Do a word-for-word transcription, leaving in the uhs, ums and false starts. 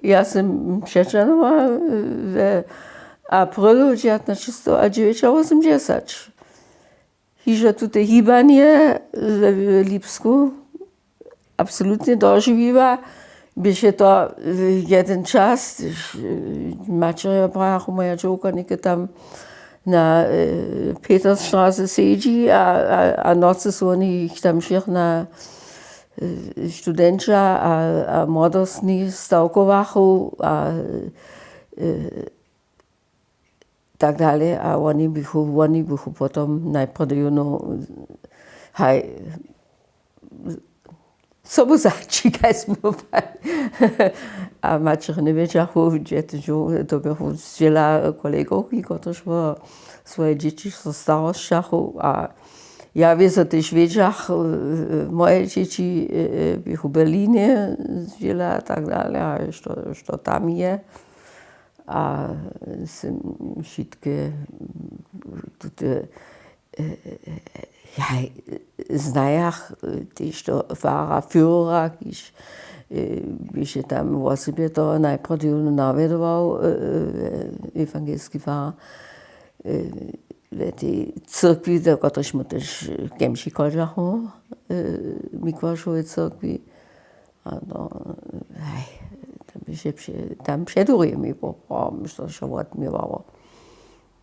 Ja sym přećahnyła w aprylu dźewjatnaćestow a dźewjećawosomdźesać. Hižo tute hibanje w lipsku absolutnje dožiwiła. Běše to jeden čas, maćerjo prajachu, moja dźowka něke tam na Petersstraße sedźi a nocy su woni jich tam wšěch na studenća a młodostni stawkowachu a tak dalej a woni běchu woni běchu potom najprjedy jónu haj sobu zaći kaj smy a maćerjo njewědźachu hdźe to běchu zdźěla kolegow kotryž wo swoje dźěći so starosćachu a ja wězo tež wědźach moje dźěći běchu w berlinje zdźěla a tak dalej a što tam je a sym wšitke tute ja znajach tež to fara führera kiž běše tam wosebje to najprjedy nawjedował ewangelski fara w tej cyrkwi do kotryž my tež kemši chodźachu w mikłašowej cyrkwi a no haj tam běše tam předurjemi poprawom što so wotměwało